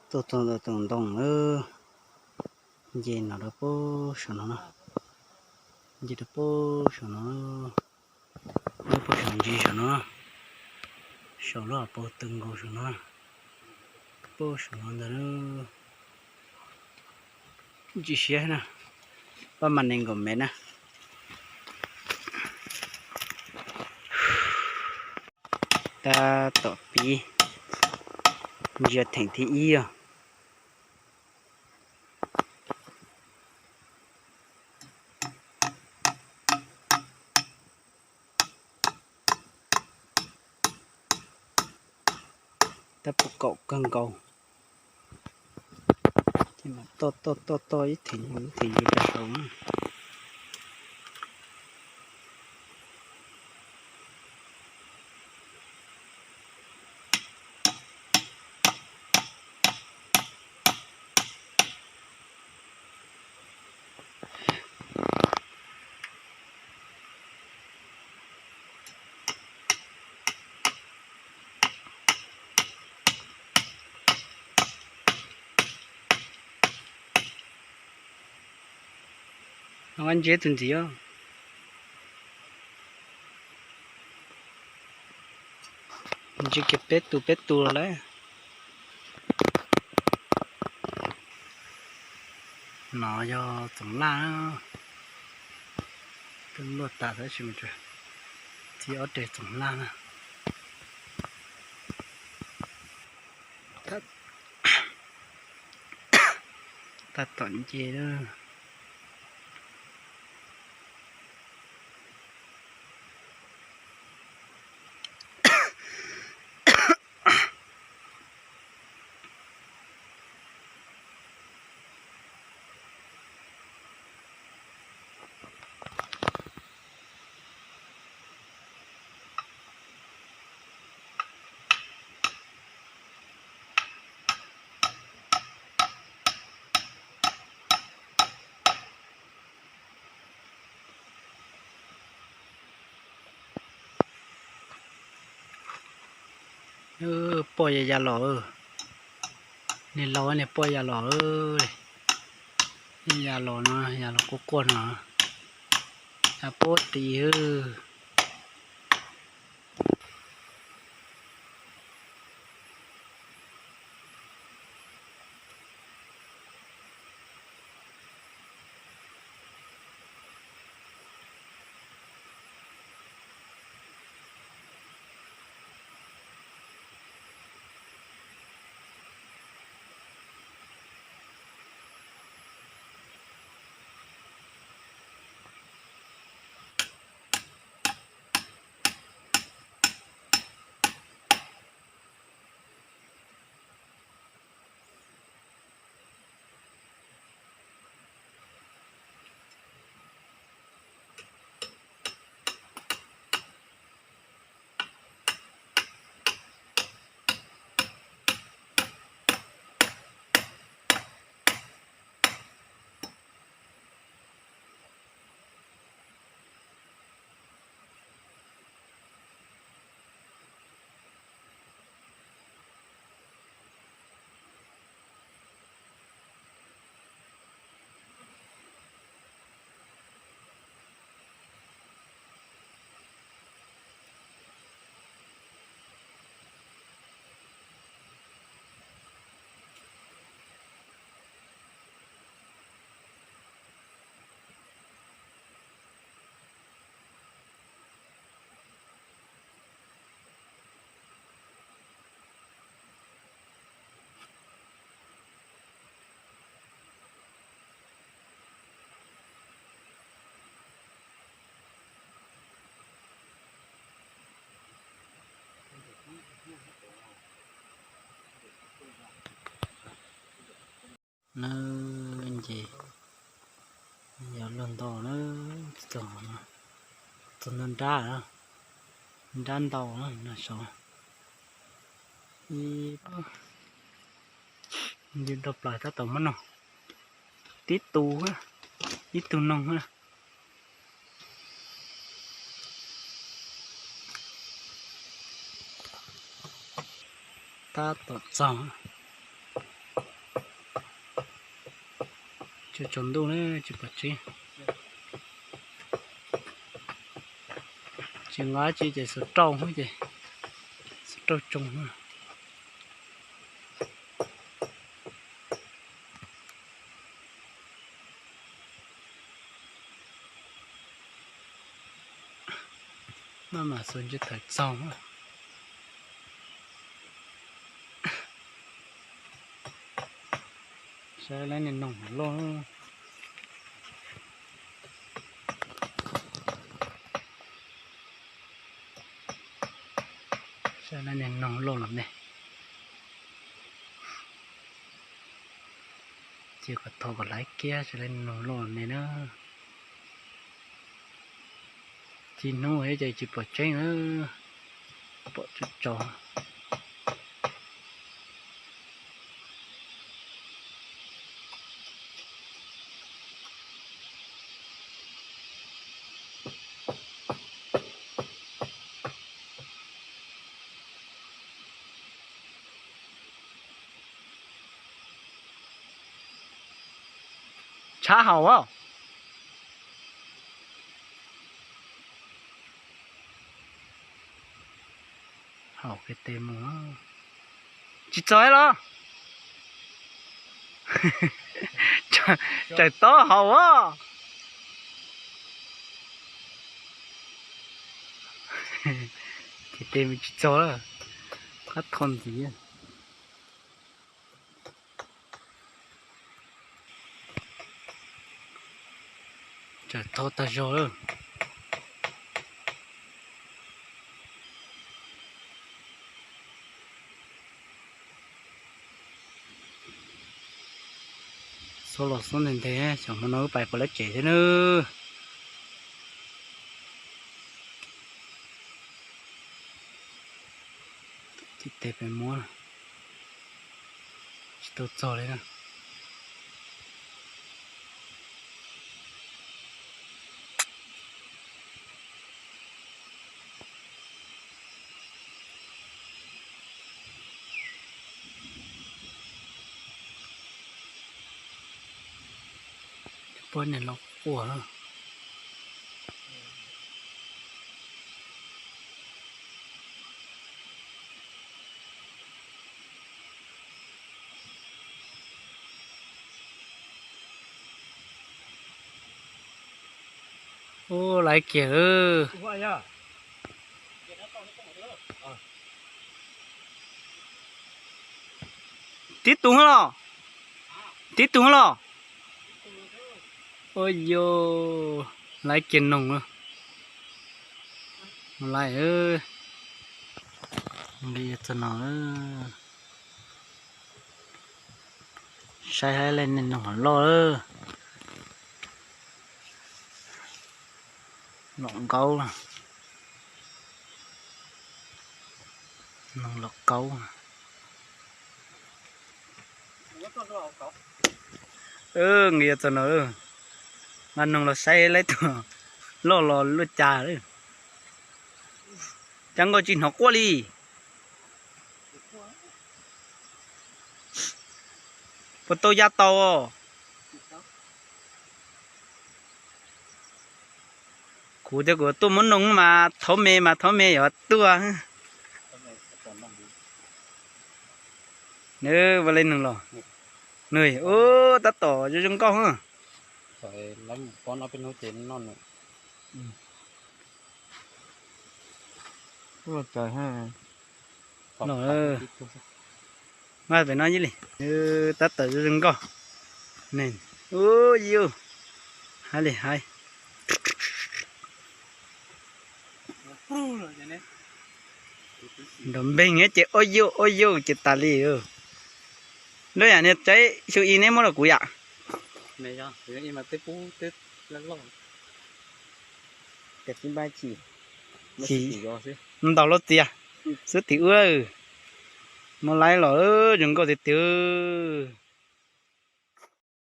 Tuaj txog ntawm tus ntoo na, nce no rau pem saum no na, nce rau pem saum no, nce pem saum ntsis saum no, saum lub hauv paus tw nkaus saum no, pem saum no ntag na. Tsis siab na, pab mas nees nkaum mev na. Tab tom pib ntsia theem thib ib os. Tab puas kaum kawg nkaus. Ces mas toj toj toj toj ib theem ib theem ntsia rau saud na. Ntsia tus ntxiv os. Ntsia kiag peb tus peb tus los lawm. No yog txoom laj, twb luaj tas tab sis mas txij ob reg txoom laj na. Tab tom nce lawm. Poj ya ya los, niag laus niag poj ya los, ya los no ya los quaj quaj no, ya puag tid. Nawb, ces yog luag ntau na, txog ntau nrab, nrab ntau na saud. Ib, ntau plaws tab tom muab noog, tib tug, ib tug noog na. Tab tom txog, Tsaus ntuj na tsis pom tseeb. Tsis nqa tsi ces xuas rauj ces, xuas rauj tsoo. Maj mam xuas ntsis tawm txaug. Saib lawv niag noog loj. Saib lawv niag noog loj los ne. Ces kom thov kom laiv kiag saib lawv niag noog loj los ne na. Txij hnub ces tsis pom tseeb na, pom tso tso. Tshav haum as. Haum kiag tes mus. Tsis txog los? Tsawm tob haum as. Ces tes mus tsis txog lawm, qab tho ntxiv. Tsawm tho tag zog lawm. Xob los xob ntev ntev, xyov hmo no wb pais puas lawv tsev thiab nawb. Tib teg pes muab tsis tau txog li na. Puab niag los quaj. Ub, laiv kiag lawm. Tib tug los? Tib tug los? Ua yus, laiv kiag noog lawm. Laiv, nqis txog no. Saib lawv niag noog loj lawm. Los nkaub, noog los kaub. Nqis txog no, nqa noog los saib lawv tus loj los luaj cas lawm. Cas nkauj tsis hnov quaj li. Puas tau ya tau? Kuv tias kuv tuaj muab noog mas thaub me mas thaub me yuav tuaj. Nws ua li nws los. Nws ub tab tom zoo zoo nkauj. Mas pem no ib li, tab tom zoo zoo nkauj. Ub yus, hais li hais. Nrov npeeg ces ua yus ua yus ces tas li. Lub yam niag tsaib xyu i neb muab rau kuv yam. Ntaus lub txias xwb tim ub, muab laib los zoo nkauj tiag tiag.